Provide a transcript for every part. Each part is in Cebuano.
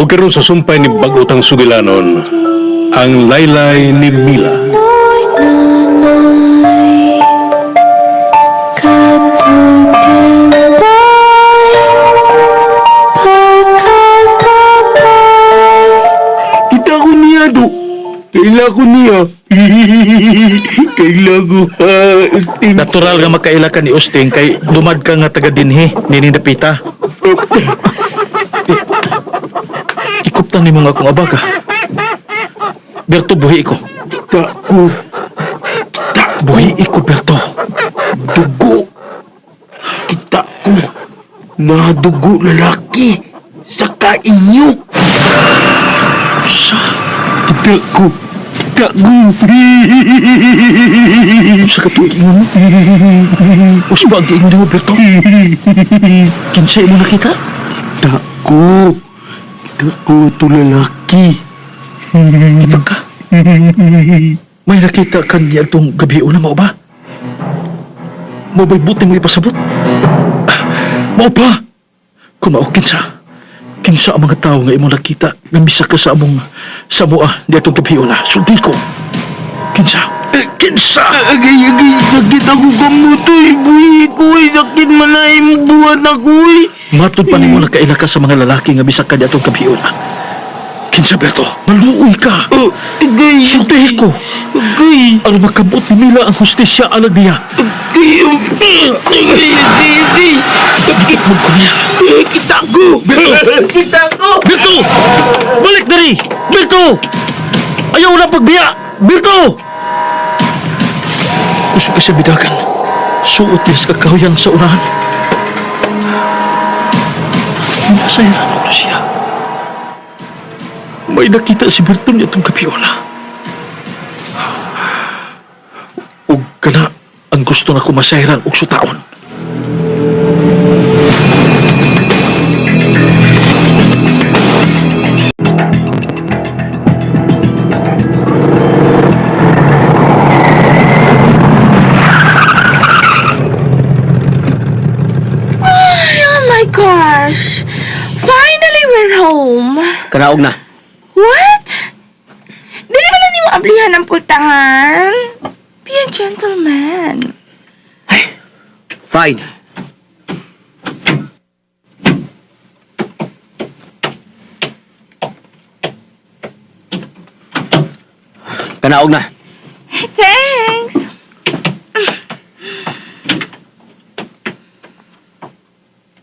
O karon sa sumpay ni Bagutang Sugilanon, ang laylay ni Mila. Kita ko niya do. Kaila ko niya. Kaila ko. Usting. Natural nga magkaila ka ni Usting kay lumad ka nga taga dinhi, nini dapita. Ikuptan nimo nga akong abaga. Berto, buhi ko. Kita ko. Kita ko. Buhi ko, Berto. Dugo. Kita ko. Nadugo lalaki. Sa kainyo. Sa? Kita ko. Kita ko. Sa ka tuig mo? Usba ang giingon nimo, Berto. Kinsa imo nakita? Kita ko. Kita ko to lalaki. Kita ka. May nakita ka niya itong gabi una, mao ba? Mao ba'y buti mo ipasabot? Mao pa! Kung mao, kinsa? Kinsa ang mga tao nga imong nakita nga misa ka sa among sa mua niya itong gabi una. Sulti ko. Kinsa? Eh, kinsa! Agay, agay, sakit ako kamutoy. Buhi ko eh. Sakit man na imong buhat ako eh. Matod pa nimo nakaila ka sa mga lalaki nga bisa ka niya itong gabi una. Kinsa, Berto? Maluoy ka! Oh, agay. Sultihi ko! Agay. Aron makabot ni Mila ang hustisya alag niya. Agay, agay, agay, agay. Sakit mo ko niya. Eh, kita ko. Berto! Kita ko. Berto! Balik diri! Berto! Ayaw na pagbiya! Berto! Gusto ka sa bidagan. Suot niya sa kakahuyan sa unahan. Minasayaran ako siya. May nakita si Berto niya itong kapiola. Ug kana ang gusto na kumasayran og sutaon. Oh my gosh! Finally, we're home! Kanaog na. What? Dili ba lang nimo ablihan ang pultahan? Be a gentleman. Fine. Kanaog na. Thanks!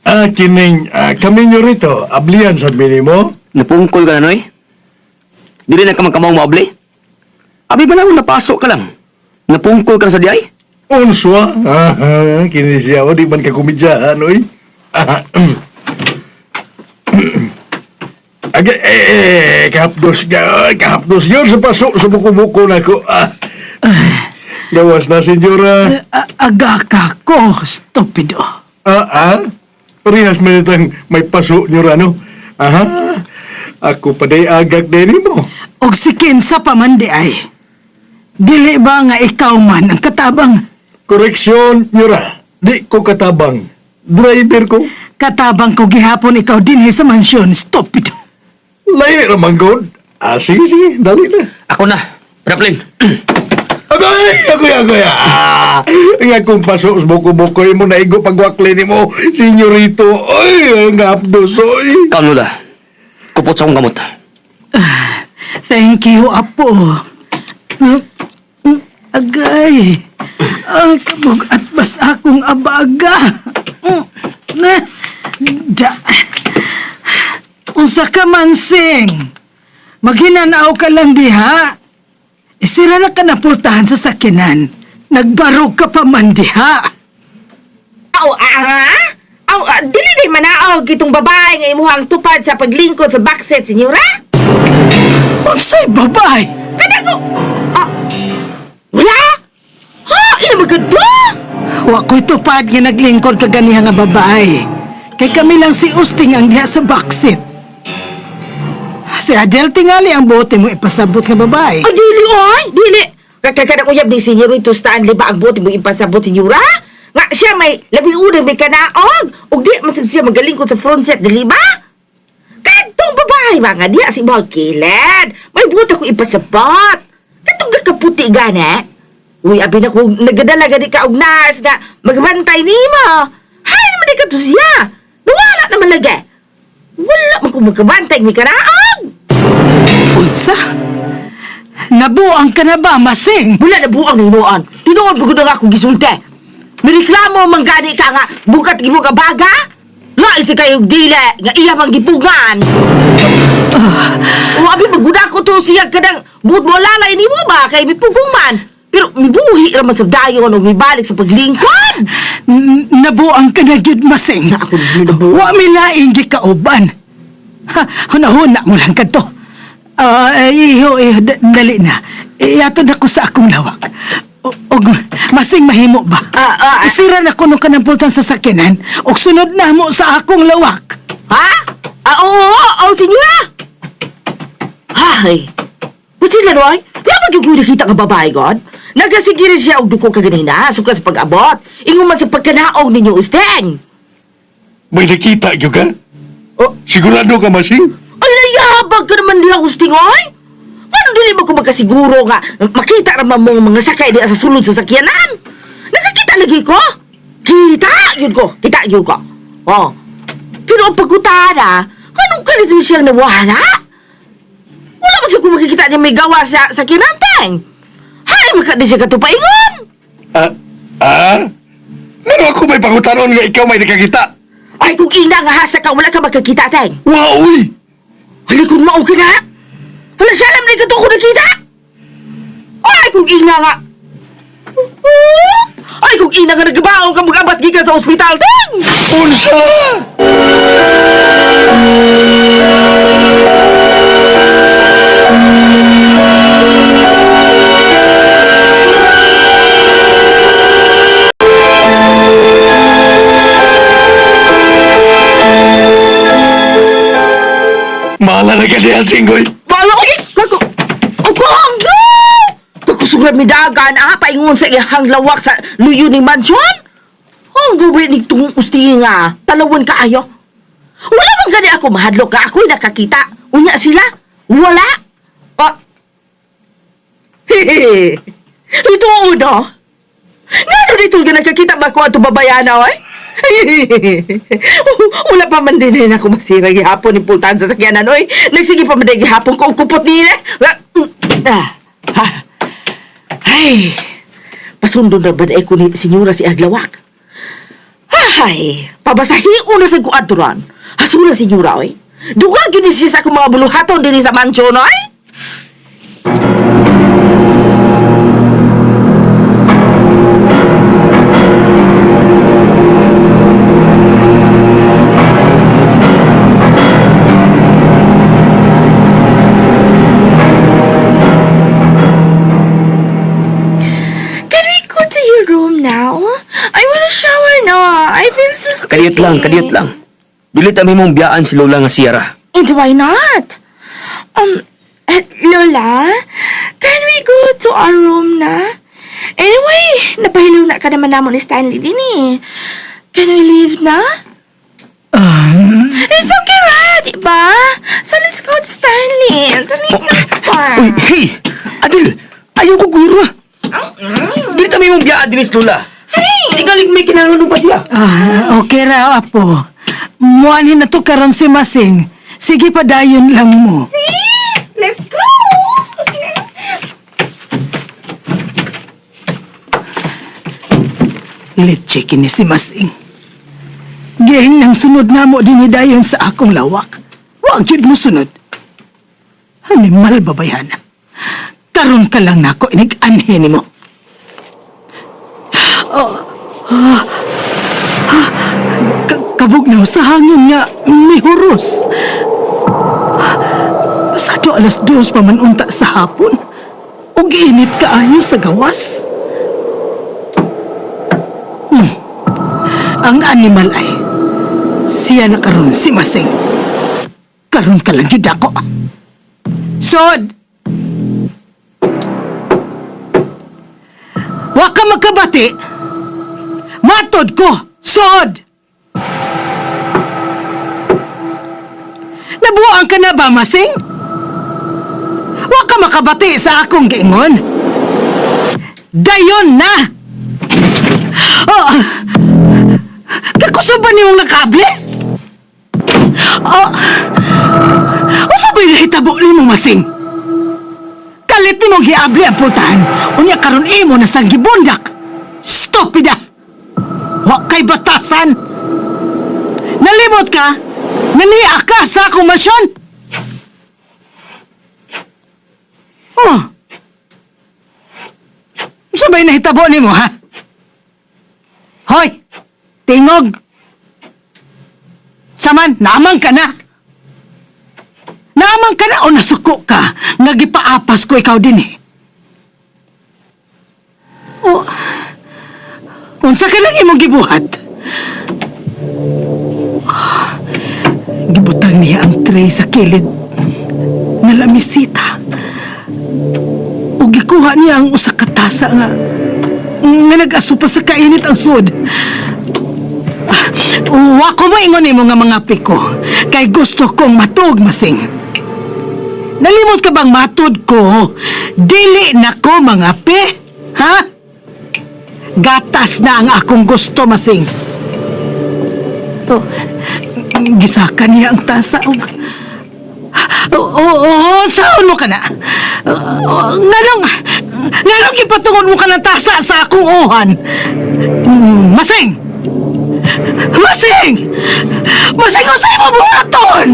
Ah, kining, kami nyo rito, ablihan sa minimo. Napungkol ka na, Noy. Dili na ka magkamang maabli. Abi ba na akong napasok ka lang? Napungkol ka na sa diay? Unswa, kini siya, o di man ka kumidyahan, oy. Ah, Aga, eh, kahapdos ka, kahapdos yun sa paso, sa buko-buko na ko. Ah. Gawas na, senyora. Aga ka ko, stupido. Ah, ah, parehas man itang may paso nyo rano. Aha, ako pa day agak din mo. Og si Kinsa pa man di ay. Dili ba nga ikaw man ang katabang? Koreksyon, nyora. Di ko katabang. Driver ko. Katabang ko gihapon ikaw dinhi sa mansyon, stupido. Lahi raman god. Ah, sige, sige. Dali na. Ako na. Raplin. Agoy! Agoy, agoy! Ah! Ang akong paso sa buko-buko mo naigo pagwakli ni mo, senyorito. Oy, ang hapdos, oy. Ikaw, Lola. Kupot sa akong gamot. Thank you, apo. Agay. Ang kabog at bas akong abaga. Da. Unsa ka man, Sing? Maghinanaw ka lang diha. Isira na ka napultahan sa sakinan. Nagbarog ka pa man diha. Aw, ah, Aw, dili day manaog itong babae nga imuhang tupad sa paglingkod sa backset, senyora? Unsay babae? Kada ko... Ah, wala? Ha? Ina maganda? Wa ko'y tupad nga naglingkod ka ganiha nga babae. Kay kami lang si Usting ang diha sa backseat. Si Adele tingali ang bote mo ipasabot nga babae. Ah, dili, oy! Dili! Kakakana uyab ni Senyorito Stanley ba ang buot mo ipasabot, senyora? Nga siya may labing una may kanaog. Ug di man sab siya magalingkod sa front set, dili ba? Kadto Katong babae ba nga diya si mga kilid. May buta ko ipasabot. Katong nakaputi gani. Uy, abi na kung nagadala gani ka og nurse nga magbantay nimo. Hay naman di ka to siya. Nawala naman lagi. Wala man kung magkabantay mi kanaog. Unsa? Nabuang ka na ba, Masing? Wala na buang hinuon. Tinuod pa gud nga akong gisulti. Mireklamo man gani ka nga bukat gimo ka baga. Lain sa kayo dili nga iya man gipugan. O abi maguda ko to siya kadang buot mo lalay nimo ba kay mipuguman. Pero mibuhi ra man sa dayon og mibalik sa paglingkod. Nabuang ka na gyud, Masing. Na ako nabuang. Wa mi laing gikauban. Ha, hunahuna mo lang kadto. Ah, iho, iho, dali na. Iatod ako sa akong lawak. Og masing mahimo ba? Ah. Isira na kuno ka ng pultan sa sakyanan og sunod na mo sa akong lawak. Ha? Ah, oo, oo, oo, senyora. Hay. Pusila Roy, yaman yung kuya nakita nga babae, God. Nagasigiri siya og duko kaganina, suka sa pag-abot. Ingon man sa pagkanaog ninyo, Usteng. May nakita gyud ka? Oh, Sigurado ka, Masing? ay, nayabag ka naman diha, Usteng, oy. Ano dili mo ko magkasiguro nga makita raman mong mga sakay diha sa sulod sa sakyanan? Nakakita lagi ko. Kita, yun ko. Kita, yun ko. Oh. Pero ang pagkutara, anong kalito siyang nawala? Wala man siya kung makikita niya may gawa sa kinanteng. Hay, maka di siya katupaingon. Ah, ah? Ngano ako may pangutanon nga ikaw may nakakita? Ay, kung ina nga hasa ka, wala ka makakita, teng. Wow, uy! Halikon mo, okay na? Hala siya alam na ikaw ko nakita? Ay, kung ina nga. Ay, kung ina nga nagbaong ka mag-abat gikan sa ospital, teng! Unsa! Mahala na ka niya, Singgoy. Bala, oy! Kako! Ako, hangga! Kakusuran mi dagan, ah, paingon sa iyang lawak sa luyo ni Mansion? Ang gawin ni tungong usti nga, talawan ka ayo. Wala man gani ako mahadlok ka, ako'y nakakita. Unya sila, wala. Ah. Hehehe. Ito uno. Ngano dito nga nakakita ba ko ato babayana, oy? Wala pa man din eh, ako masira gihapon ni pultahan sa sakyanan, oy. Nagsige pa man din gihapon ko og kupot nila. Ah, ha. Ay, pasundon na ba na ko ni senyora si Aglawak? Ay, pabasahi una sa kuadran. Hasula senyora, oy. Duga gyud ni siya sa akong mga buluhaton dinhi sa mansyon, oy. Can we go to your room now? I wanna shower now. I feel so sleepy. Kadiyot lang, kadiyot lang. Dili ta mong biyaan si Lola nga siyara. And why not? Lola, can we go to our room na? Anyway, napahilaw na ka naman namo ni Stanley din eh. Can we leave na? It's okay, right? Diba? So let's go to Stanley. Dali na pa. Uy, hey! Adil! Ayaw ko guro ah! Dili ta mong biyaan din si Lola. Hey! Tingalig may kinahanglan pa siya. Ah, okay ra, apo. Muanhin na to karon si Masing. Sige pa dayon lang mo. Let's go! Leche kini si Masing. Gihing nang sunod na mo din dayon sa akong lawak. Wa gyud mo sunod. Animal babayhana. Karon ka lang nako inig-anhe nimo. Oh, ah, ah, kabugnaw sa hangin nga mihuros. Pasado 2:00 pa man unta sa hapon. Ug init kaayo sa gawas. Ang animal ay siya na karon si Masing. Karon ka lang yun ako. Sod! Wa ka makabati! Matod ko! Sod! Nabuang ka na ba, Masing? Wa ka makabati sa akong giingon. Dayon na! Oh, kakuso ba niyong nakable? Oh, usa ba'y nahitabo nimo, Masing? Kalit nimong hiabli ang pultahan. Unya karon imo na sang gibundak. Stupida! Wa kay batasan! Nalimot ka? Naniya ka sa akong masyon? Oh. Unsa ba'y nahitabo nimo, ha? Hoy! Tingog! Saman, naamang ka na! Naamang ka na o nasuko ka? Nga gipaapas ko ikaw din eh. O, unsa ka lang imong gibuhat? Gibutang niya ang tray sa kilid nga lamisita. O gikuha niya ang usa ka tasa nga nga nag-aso pa sa kainit ang sud. Wa ko moingon nimo nga mga piko kay gusto kong matuog, Masing. Nalimot ka bang matud ko? Dili na ko mga pe? Ha? Gatas na ang akong gusto, Masing. To, gisaka niya ang tasa og Oo, oo, saan mo ka na? Nganong, nganong gipatungod mo ka ng tasa sa akong uhan? Masing! Masing! Masing, usay mo buhaton!